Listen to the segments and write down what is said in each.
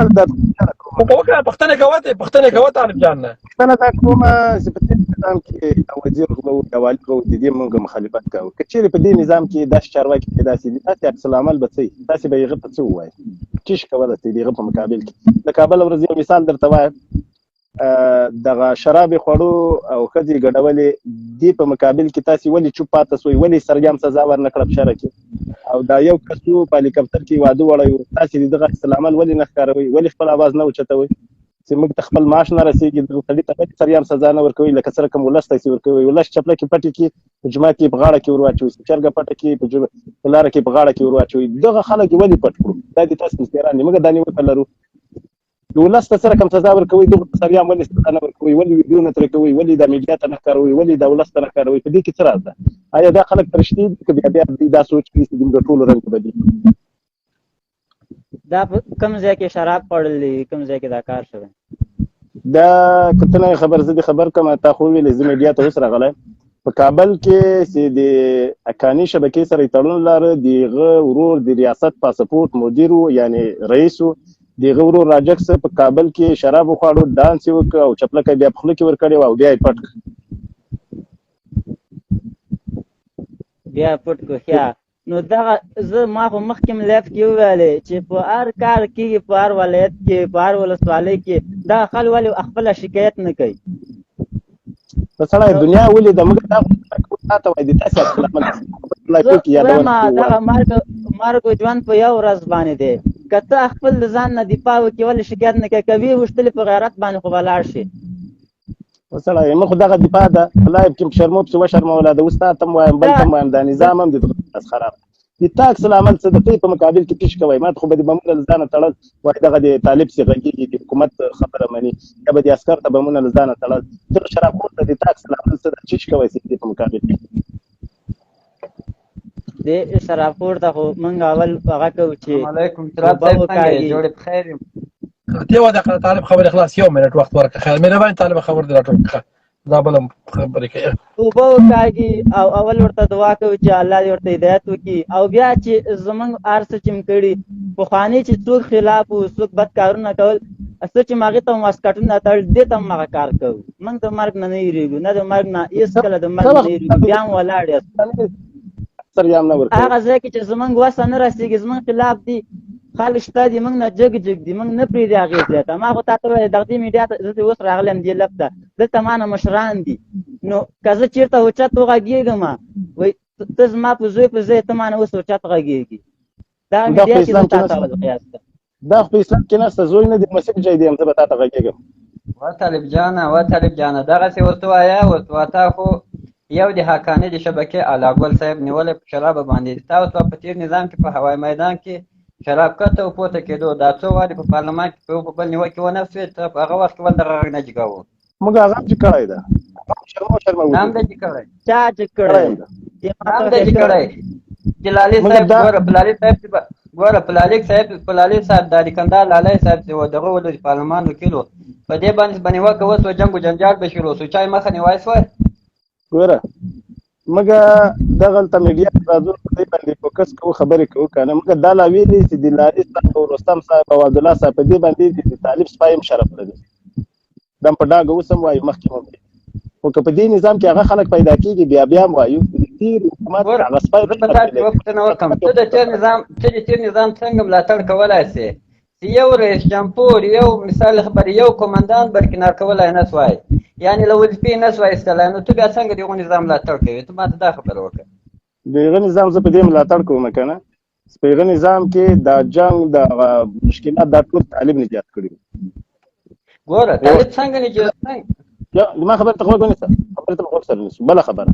وکړه، پښتنه کوه، ته پښتنه کوه طالب جان نه. پښتنه دا کومه چې په دې نظام کې د وزیر غلو، د والي غلو، د دې مونږ مخالفت کوو. که چیرې په دې نظام کې داسې چارواکي پیدا شي، تاسې عکس العمل به څه وي؟ تاسې به یې هغه ته څه ووایئ؟ څه شي کولی شئ د هغه په مقابل کې؟ د کابل ورځ یو مثال درته وایم، دغه شراب یې خوړو او ښځې یې ګډولې، دې په مقابل کې تاسې ولې چوپ پاته سوئ؟ ولې سرجام سزا ورنه کړه په شرع کې؟ او دا یو کس و په هلیکاپتر کې واده وړی و، تاسې د دغه عکس العمل ولې نه ښکاروئ؟ ولې خپل اواز نه اوچتوئ؟ چې موږ ته خپل معاش نه رسېږي، دغه سړي ته ولې سریام سزا نه ورکوي لکه څه رقم ولس ته چې ورکوي؟ ولس چپلکې پټې کړي، په جومات کې په غاړه کې ورواچوي، چرګه پټه کړي، په لاره کې په غاړه کې ورواچوي. دغه خلک یې ولې پټ کړو؟ دا د تاسو مستیران دي، موږ دا نیوکه لرو. د ولس ته څه رقم سزا ورکوي، دغه ته سریام ولې سزا نه ورکوي؟ ولې ویډیو نه ترې کوي؟ ولې دا میډیا ته نه ښکاروي؟ ولې دا ولس ته نه ښکاروي؟ په دې کې څه راز ده؟ آیا دا خلک فرشتې دي که بیا بیا دوی دا سوچ کوي چې زموږ ټولو رنګ بدلېږي؟ دا په کوم ځای کې شراب خوړل دي، کوم ځای کې دا کار شوی؟ دا که ته نه یې خبر، زه دې خبر کړم. تا خو وویلې زه میډیا ته اوس راغلی. په کابل کې چې د حقاني شبکې سره یې تړون لاره، د هغه ورور د ریاست پاسپورت مدیر و، یعنې رئیس و. د هغه ورور راجک سره په کابل کې شراب وخوړو، ډانس یې وکړ او چپلکه یې بیا په خوله کې ورکړې وه او بیا یې پټ کړ. بیا پټ کړ. ښه، نو دغه زه ما خو مخکې هم لایف کې وویلې چې په هر کار کې، په هر ولایت کې، په هر ولسوالۍ کې دغه خلک ولې خپله شکایت نه کوي؟ ته سړی دنیا ولیده، موږ دا تا ته وایي د تاسې عکس العمل زه وایم دغه مرګ او ژوند په یو ورځ باندې دی. که ته خپل د ځان نه دفاع وکړې، ولې شکایت نه کوې؟ که ویې ویشتلې په غیرت باندې خو به لاړ شې. وسړی مخ دغه دفاع ده، په لایف کې شرمو پسې وشرموله. د استاد ته هم وایم، بل ته هم وایم، دا نظام هم د لاس خراب دی. تا عکس العمل څه د په مقابل کې پیش کوي؟ ما ته خو به د بمونه له ځانه تړل، وایي دغه د طالب سي غږېږي، د حکومت خبره مني، یا به د عسکر ته بمونه له ځانه تړل. دغه شرابخور ته د تا عکس العمل څه ده؟ چیش کوی سي په مقابل کې؟ د شرابخور ته خو مونږ اول هغه کوو چې علیکم تراب صاحب، څنګه یې؟ جوړ په خیر؟ ته و دغه طالب خبرې خلاص، یو منټ وخت ورکړه. خیر مهرباني طالب، خبر دې راټول کړه، دا بل خبرې کوي. توبه وکاږي او اول ورته دعا کوي چې الله دې ورته هدایت وکړي، او بیا چې زمونږ هر څه چې موږ کړي پخواني، چې څوک خلاف وو، څوک بد کارونه کول، څه چې هغې ته واسکټونه تړل، دې ته هم هغه کار کوو. موږ د مرګ نه نه یریږو، نه د مرګ نه، هېڅکله د مرګ نه یریږو. بیا هم ولاړ یاست هغه ځای کې چې زمونږ وسه نه رسېږي. زمونږ خلاف دي خلک شته دي، موږ نه جګ جګ دي، موږ نه پرېږدي هغې ځای ته. ما خو تا ته ویل دغه دې میډیا ته زه اوس راغلی یم، دې لب ته دلته ما نه مشران دي، نو که زه چېرته اوچت وغږېږم، وایي ته زما په زوی په ځای ته ما نه اوس اوچت غږېږي. دا میډیا کې زه تا ته اول قیاس کړم. دا خو په اسلام کې نشته، زوی نه دی مسیح جای دی، زه به تا ته غږېږم. و طالب جانه، و طالب جانه، دغسې ورته وایه، ورته وایه. تا خو یو د حقاني د شبکې اعلی ګل صاحب نیولی په شرابه باندې. تا ورته په تېر نظام کې په هوایي میدان کې شراب کښته او پورته کېدو، دا څو وارې په پارلمان کې په یو په بل نیوکې ونه سوې، ته په هغه وخت کې ول دغه غږ نه جګاوه؟ موږ هغه هم چې کړی ده، شرمو شرمو نام دی چې کړی، چا چې کړی نام دی چې کړی. جلالی صاحب ګوره، پلالي صاحب ګوره، پلالي صاحب، پلالي صاحب، د کندهار لالی صاحب چې و دغه ول د پارلمان وکیل و، په دې باندې به نیوکه وسوه، جنګ و جنجال به شروع سو، چا یې مخه نیوای سوای؟ ګوره، موږ دغلته میډیا ته راځو، په دې باندې فوکس کوو، خبرې کوو که نه. موږ دا لا ویلي چې د لالي صاحب او رستم صاحب او عبدالله صاحب په دې باندې د طالب سپی هم شرف لري. دا په ډاګه اوس هم وایو، مخکې هم ویلي. خو که په دې نظام کې هغه خلک پیدا کېږي، بیا بیا هم وایو د تېر حکومت هغه سپی. زه به تاسې یوه پوښتنه وکړم، ته د تېر نظام، ته د تېر نظام څنګه ملاتړ کولای سې چې یو رئیس جمهور، یو مثال خبر، یو قومندان برکنار کولای نه سوای، یعنې له وظیفې نه سوای ایستلای، نو ته بیا څنګه د هغو نظام ملاتړ کوې؟ ته ماته دا خبره وکړه. د هغه نظام زه په دې ملاتړ کوم که نه، په هغه نظام کې دا جنګ، دا مشکلات، دا ټول طالب نجات کړي. ګوره، طالب څنګه نجات؟ ما خبره ته غوږ ونیسه، خبره ته غوږ سره نیسو. بله خبره،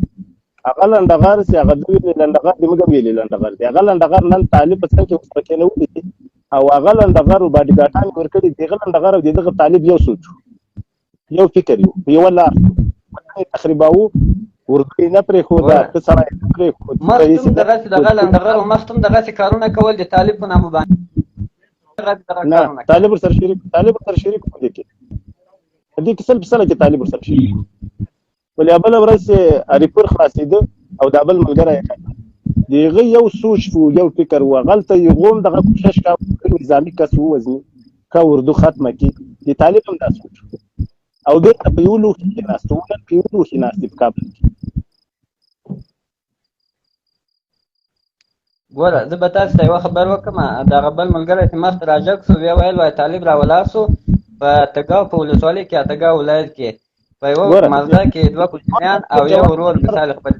هغه لنډغر چې هغه دوی ویلي لنډغر دي، موږ هم ویلي لنډغر دي. هغه لنډغر نن طالب په څنګ کې ورسره کښېنولي دي او هغه لنډغر او باډیګارډان یې ورکړي دي. هغه لنډغر او د دغه طالب یو سوچ، یو فکر یو، په یوه لار وطن یې تخریباوه، اردو یې نه پرېښوده، ښه سړی یې نه پرېښود. مخکې دغسې دغه لنډغر مخکې دغسې کارونه کول د طالب په نامه باندې. نه، طالب ورسره شریک، طالب ورسره شریک په دې کې، په دې کې سل په سله کې طالب ورسره شریک. ولې بله ورځ چې هریپور خلاصېده او دا بل ملګری یې د هغه یو سوچ وو، یو فکر وو، هغلته یې هغو هم دغه کوشش کاوه نظامي کس ووژني. ښه اردو ختمه کړي. د طالب هم دا سوچ او دلته په یو لوښي کې ناست وو، نن په یو لوښي ناست دي په کابل کې. ګوره زه به تاسو ته یوه خبر وکړم. دغه بل ملګری چې مخته راجګ سو، ویې ویل وایي طالب راولاړ سو په تګاو په ولسوالۍ کې، تګاو ولایت کې په یوه مازدا کې دوه کوچنیان او یو ورور مثال خپل.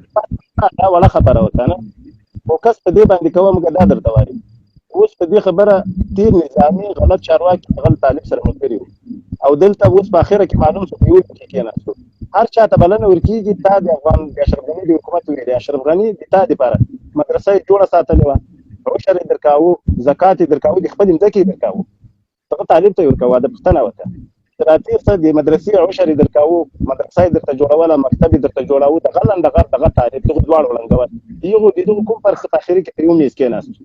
دا وړه خبره وه که نه، فوکس په دې باندې کوه. موږ دا درته وایو اوس په دې خبره، تېر نظامي غلط چارواکي غل طالب سره ملګري وو، او دلته اوس په اخره کې معلوم شو په یو کې کېناستو. هر چا ته بلنه ورکېږي. تا د افغان د اشرف غني د حکومت ویلې، اشرف غني د تا دپاره مدرسه یې جوړه ساتلې وه، عشر یې درکاوه، زکات یې درکاوه، د خپلې مځکې یې درکاوه، هغه طالب ته یې ورکوه. د پوښتنه وکړه چې راتېر څه، د مدرسې عشر یې درکاوه، مدرسه یې درته جوړوله، مکتب یې درته جوړاوه، دغه لنډغر دغه طالب دغو دواړو ړنګول. دغو د دغو کوم فرق؟ په اخري کې په یو میز کېناستو.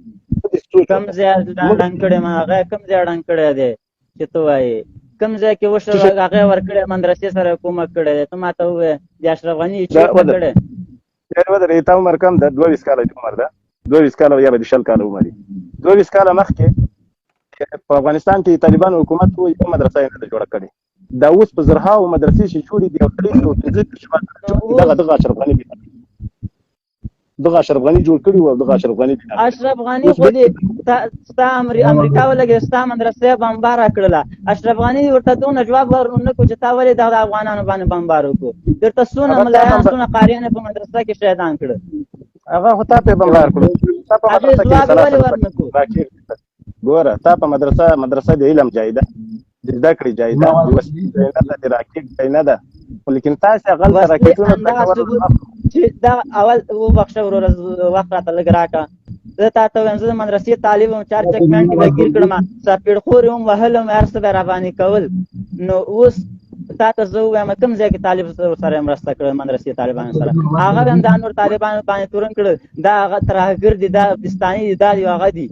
کوم ځای ړنګ کړی؟ ما هغه کوم ځای ړنګ کړی دی چې ته وایې؟ کوم ځای کې وشو هغه ورکړی، مدرسې سره کومک کړی دی؟ ته ماته ووایه د اشرف غني یې چېرته کړی؟ ودرې، تا عمر کم ده، 22 کاله عمر ده، 22 کاله یا به د 20 کاله عمر وي. 22 کاله مخکې په افغانستان کې طالبانو حکومت وو، یوه مدرسه یې نه ده جوړه کړې. دا اوس په زرهاوو مدرسې چې جوړې دي او 335 مدرسې، دغه دغه اشرف غني دغه اشرف غني جوړ کړي وو، دغه اشرف غني. اشرف غني خو دې ستا امریکا ولګي، ستا مدرسې بمبار کړله. اشرف غني ورته دونه جواب ورنه کو چې تا ولې دغه افغانانو باندې بمبار وکړو؟ درته څونه ملایان څونه قاریان په مدرسه کې شهیدان کړل؟ هغه خو تا په بمبار کړو، تا په مدرسه کې ولې ورنه کو؟ ګوره، تا په مدرسه، مدرسه د علم ځای ده، د زده کړې ځای ده، د وسلې ځای نه ده، د راکټ ځای نه ده، خو لیکن تاسې هغلته راکټونه چې دا اول وبخښه وروره، وخت راته لږ راکړه. زه تا ته وایم، زه د مدرسې طالب وم، چار چک پېنټ به ګیر کړم، څپېړخورې هم وهلم، هر څه به راباندې کول. نو اوس تا ته زه ووایم کوم ځای کې طالب سره مرسته کړې؟ مدرسې طالبانو سره هغه هم دا نور طالبانو باندې تورن کړل، دا هغه ترهګر دي، دا پاکستاني دي، دا دي، هغه دي.